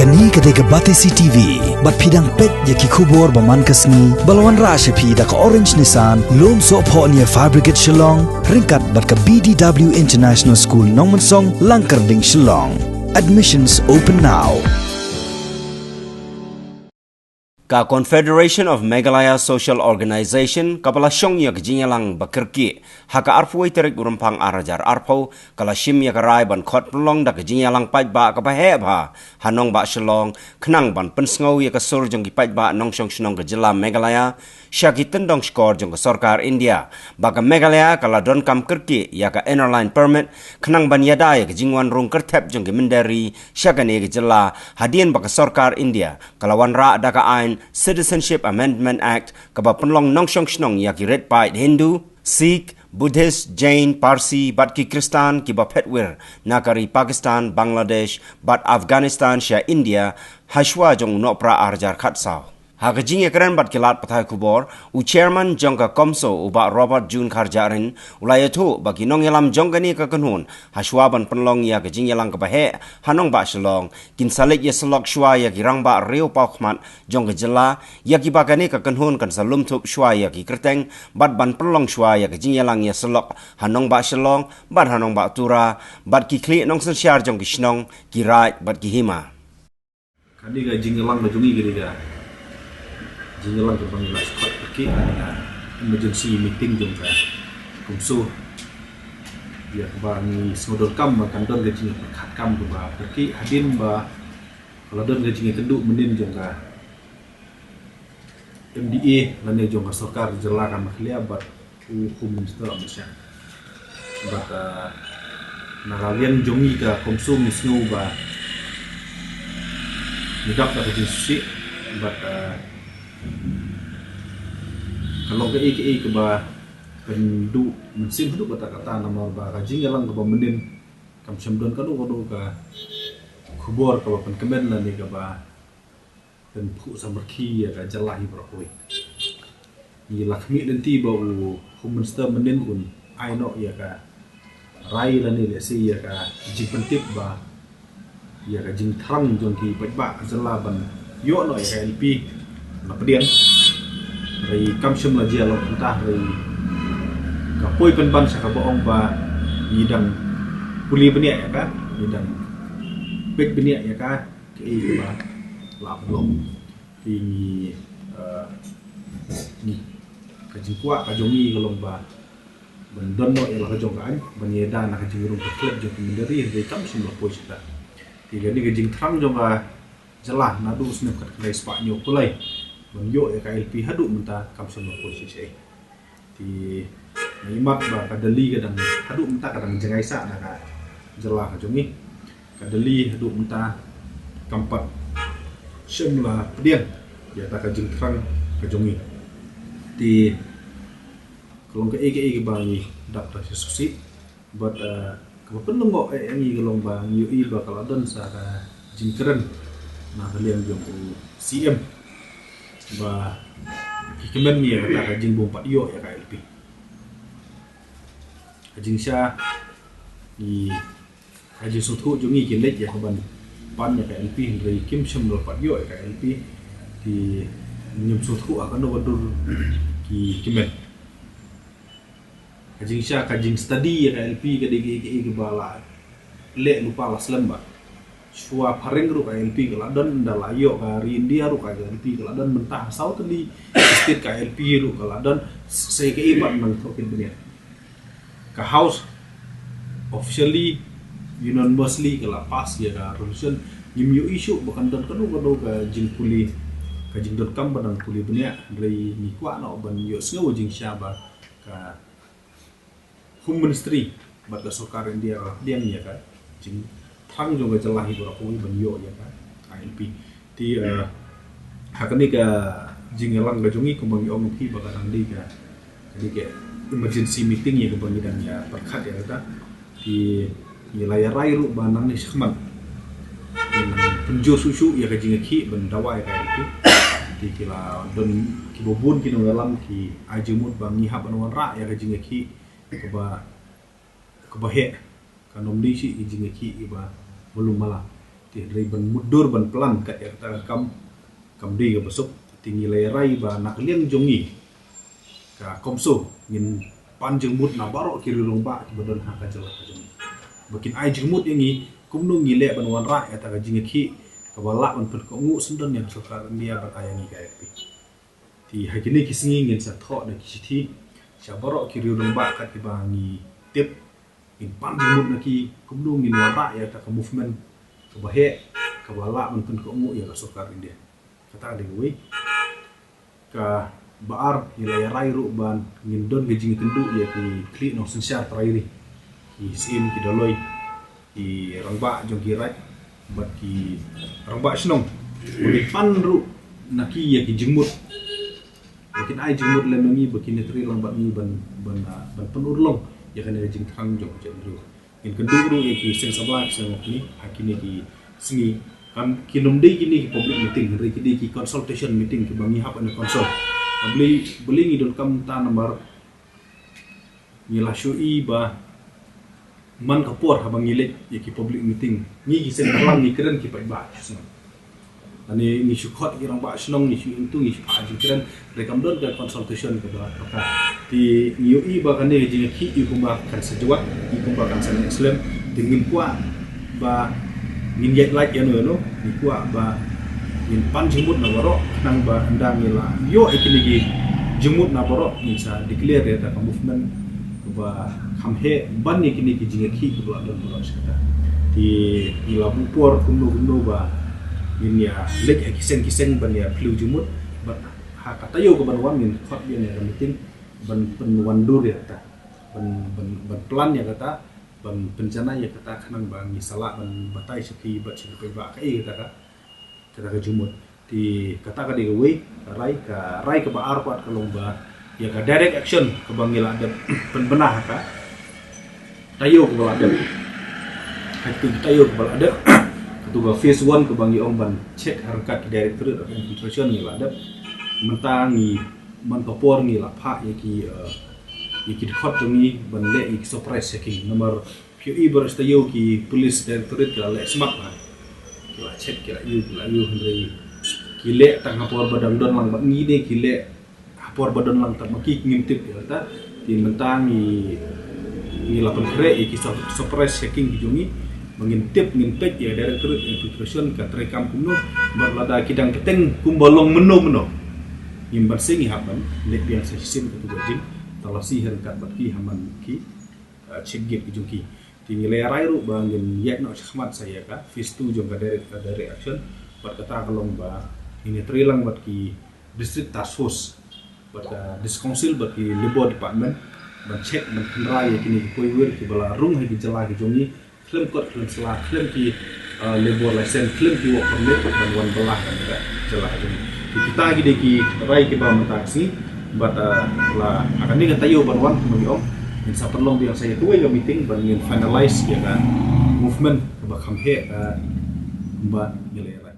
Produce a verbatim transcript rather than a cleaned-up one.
Kane ka dei ka Batesi T V, bad phi dang peit ïa ki khubor ba man ka sngi, ba la wanrah sha phi da ka Orange Nissan, Lumsohphoh near Fire Brigade Shillong, ryngkat bad ka B D W International School Nongmensong, Langkyrding, Shillong. Admissions open now. Ka Confederation of Meghalaya Social Organisation, kaba la shong ïa ka jingïalang ba kyrkieh ha ka arphew wei tarik u Rymphang ar hajar arphew, ka la shim ïa ka rai ban khot pynlong da ka jingïalang paidbah kaba heh bha ha nongbah Shillong, khnang ban pynsngew ïa ka sur jong ki paidbah nongshong shnong ka jylla Meghalaya sha ki tyndong shkor jong ka sorkar India, ba ka Meghalaya ka la donkam kyrkieh ïa ka Inner Line Permit, khnang ban ïada ïa ka jingwan rung kyrthep jong ki mynder ri sha kane ka jylla, hadien ba ka sorkar India ka la wanrah da ka aiñ Citizenship Amendment Act, kaba pynlong nongshong shnong ïa ki rit paid Hindu, Sikh, Buddhist, Jain, Parsi bad ki Khristan kiba phet wir na ka ri Pakistan, Bangladesh bad Afghanistan sha India, hashwa jong u Nohprah ar hajar khatsaw. Ha ka jingïakren bad ki lad pathai khubor, u Chairman jong ka CoMSO, u Bah Robert June Kharjahrin, u la ïathuh ba ki nongïalam jong kane ka kynhun, hashwa ban pynlong ïa ka jingïalang kaba heh ha nongbah Shillong, kin sa leit ïasyllok shwa ïa ki rangbah riewpawkhmat jong ka jylla, ïa kiba kane ka kynhun kan sa lum thup shwa ïa ki kyrteng, bad ban pynlong shwa ïa ka jingïalang ïasyllok ha nongbah Shillong bad ha nongbah Tura, bad ki khlieh nongsynshar jong ki shnong, ki raid bad ki hima. Kane ka jingïalang ka jong ngi, kane ka jingïalang kaba ngi la shu khot kyrkieh, kane ka emergency meeting jong ka CoMSO, ïa kaba ngi sngewdonkam ba kan don ka jingïapyrkhat kam kaba kyrkieh hadien ba ka la don ka jingïakynduh mynnin jong ka M D A lane jong ka sorkar jylla ka Meghalaya bad u Home Minister Amit Shah. Bad, ah, na ka liang jong ngi ka CoMSO ngi sngew ba ngi dap da ka jingsngewsih bad, ah, ka long kaei kaei kaba kynduh mynsiem haduh katta katta, namar ba ka jingïalang kaba mynnin kam shym don kano kano ka khubor kaba pynkmen lane kaba pynphuh samrkhie ïa ka jylla hi baroh kawei. Ngi la khmih lynti ba u Home Minister mynnin un ai noh ïa ka rai lane lehse ïa ka jingpyntip ba ïa ka jingthrang jong ki paidbah ka jylla ban ïoh noh ïa ka I L P la pdiang. Hynrei kam shym la jia long kumta, hynrei ka poi pynban sha kaba ong ba ngi dang pule bniah ïa ka, ngi dang peit bniah ïa ka, kaei kaba la pynlong. Te ngi, eh, ngi, ka jingkwah ka jong ngi ka long ba ban don noh ïa la ka jong ka aiñ, ban ïada na ka jingrung ka khlem jong ka mynder ri, hynrei kam shym la poi shata. Te kane ka jingthrang jong ka jylla naduh u snem khatkhyndai spah hynñiew phew lai ban ïoh ïa ka I L P haduh mynta kam shym la poi shisha. Te nga ïohi ba ka Delhi ka dang, haduh mynta ka dang jngai sah na ka jylla ka jong ngi. Ka Delhi haduh mynta kam pat shym la pdiang ïa kata ka jingthrang ka jong ngi. Te ka long kaei kaei kaba ngi dap da ka jingsngewsih. Bad, eh, kaba pynlyngngoh eh ïa ngi ka long ba ngi ïohi ba ka la don sa ka jingkren na ka liang jong u C M ba ki kmen ïa kata ka jingbym pat ïoh ïa ka I L P. Ka jingshisha ngi, ka jingsngewthuh jong ngi ki leit ïa ka ban pan ïa ka I L P, hynrei kim shym la pat ïoh ïa ka I L P. Ki ngim sngewthuh ha kano ka dur ki kmen. Ka jingshisha ka jingstudy ïa ka I L P ka dei kaei kaei kaba la leh lypa la slem bha. Shuwa phareng ruh ka I L P ka la don, ynda la ïoh ka ri India ruh ka I L P ka la don, mynta ha saw tylli state ka I L P ruh ka la don. Sa kaei pat nang thoh kit bniah. Ka House officially, unanimously ka la pass ïa ka resolution. Ngim ïohi shuh ba kan don kano kano ka jingpule, ka jingdonkam ba dang pule bniah, hynrei ngi kwah noh ban ïohsngew jingshisha ba ka Home Ministry bad ka sorkar India ka la pdiang ïa ka jingthrang jong ka jylla hi baroh kawei ban ïoh ïa ka I L P. Te, eh, ha kane ka jingïalang ka jong ngi, kumba ngi ong ïa phi ba ka dang dei ka, ka dei ka emergency meeting ïa kaba ngi dang ïa pyrkhat ïa kata. Te ngi la ïa rai ruh ba nangne shakhmat ngin pynjur shuh shuh ïa ka jingïakhih ban dawa ïa ka I L P. Te ki la don kiba bun ki nongïalam ki ai jingmut ba ngi hap ban wanrah ïa ka jingïakhih kaba, kaba heh, kan ym dei shuh ka jingïakhih kaba malu mala. Te hynrei ban mutdur ban plan kat ïa kata ka kam kam dei kaba suk. Te ngi la ïa rai ba na ka liang jong ngi ka CoMSO ngin pan jingmut na baroh ki riew rangbah kiba don ha ka jylla ka jong ngi ba kin ai jingmut ïa ngi kumno ngi leh ban wanrah ïa kata ka jingïakhih kaba lah ban pynkohnguh syndon ïa ka sorkar India ban ai ïa ngi ka I L P. Te ha kine ki sngi ngin sa thoh da ki shithi sha baroh ki riew rangbah kat kiba ngi tip, ngin pan jingmut na ki kumno ngin wanrah ïa kata ka movement kaba heh kaba lah ban pynkohnguh ïa ka sorkar India. Kata ka dei kawei. Kaba ar, ngi la ïa rai ruh ba ngin don ka jingïakynduh ïa ki khlieh nongsynshar para ri, ki syiem, ki dolloi, ki rangbah jong ki raid bad ki rangbah shnong. Ba ngin pan ruh na ki ïa ki jingmut ba kin ai jingmut lem ïa ngi ba kin ïatrei lang bad ngi ban ban ah, ban pynurlong ïa kane ka jingthrang jong ka jaitbynriew. Ngin kynduh ruh ïa ki seng samla ki seng nongkynnoh ha kine ki sngi. Kam, kin ym dei kine ki public meeting, hynrei ki dei ki consultation meeting kiba ngi hap ban consult. Balei, balei ngi donkam ta namar ngi la shu i ba man ka por haba ngi leit ïa ki public meeting, ngi ki seng bhalang ngi kren ki paidbah shnong. Lane ngi shu khot ki rangbah shnong, ngi shu ïa ntu, ngi shu phah jingkren, hynrei kam don ka consultation kaba paka. Te ngi ïohi ba kane ka jingïakhih i kumba kan sa jwat, i kumba kan sa neh slem. Te ngin kwah ba ngin ïaid lait ïano ïano, ngi kwah ba ngin pan jingmut na baroh, khnang ba ynda ngi la ïoh ïa kine ki jingmut na baroh, ngin sa declare ïa kata ka movement kaba kham heh ban ïa kine ki jingïakhih kiba la don baroh shi katta. Te ngi la buh por kumno kumno ba ngin ïa leit ha ki seng ki seng ban ïa phylliew jingmut, bad ha ka taïew kaban wan ngin khot biang ïa ka meeting ban pynwandur ïa kata, ban ban ban plan ïa kata, ban pynjanai ïa kata, khnang ba ngi sa lah ban batai sha phi bad sha ki paidbah kaei kata ka kata ka jingmut. Te kata ka dei kawei ka rai, ka rai kaba ar pat ka long ba ïa ka direct action kaba ngi la dep pynbna ha ka taïew kaba la dep. Ha katu ka taïew kaba la dep, katu ka phase one kaba ngi ong ban check ha ryngkat ki Directorate of Infiltration ngi la dep. Mynta ngi man ka por ngi la phah ïa ki, eh, ïa ki dkhot jong ngi ban leh ïa ki surprise checking. Namar phi ïohi ba ha shi taïew ki police directorate ki la leh smat bha. Ki la check, ki la ïoh, ki la ïoh, hynrei ki leh tang ha por ba dang don lang bad ngi ne ki leh ha por ba don lang tang ma ki, ngim tip ïa kata. Te mynta ngi, ngi la pynkhreh ïa ki sur-, surprise checking ki jong ngi ba ngin tip, ngin peit ïa Directorate Infiltration ka treikam kumno, bad lada ki dang bteng kumba long mynno mynno, ngim banse, ngi hap ban leit biang sa shisien katu ka jingtalasi ha ryngkat bad ki ha man ki, uh, check gate ki jong ki. Te ngi la rai ruh ba ngin ïaid noh shakhmat sa ïa ka phase two jong ka direct, ka direct action. Bad kata ka long ba ngin ïatrei lang bad ki District Task Force, bad ka District Council, bad ki Labour Department ban check, ban kynra ïa kine ki poiwir kiba la rung ha ki jylla ki jong ngi, khlem kot khlem sla, khlem ki, uh, labour license, khlem ki work permit, ban wan bylla ha ka jylla ka jong ngi. Te kita ki dei ki rai kiba mynta ka sngi, bad, uh, la ha kane ka taïew ban wan, kumba ngi ong, ngin sa pynlong biang sa ïa kawei ka meeting ban ngin finalize ïa ka movement kaba kham heh, uh, kumba ngi la rai.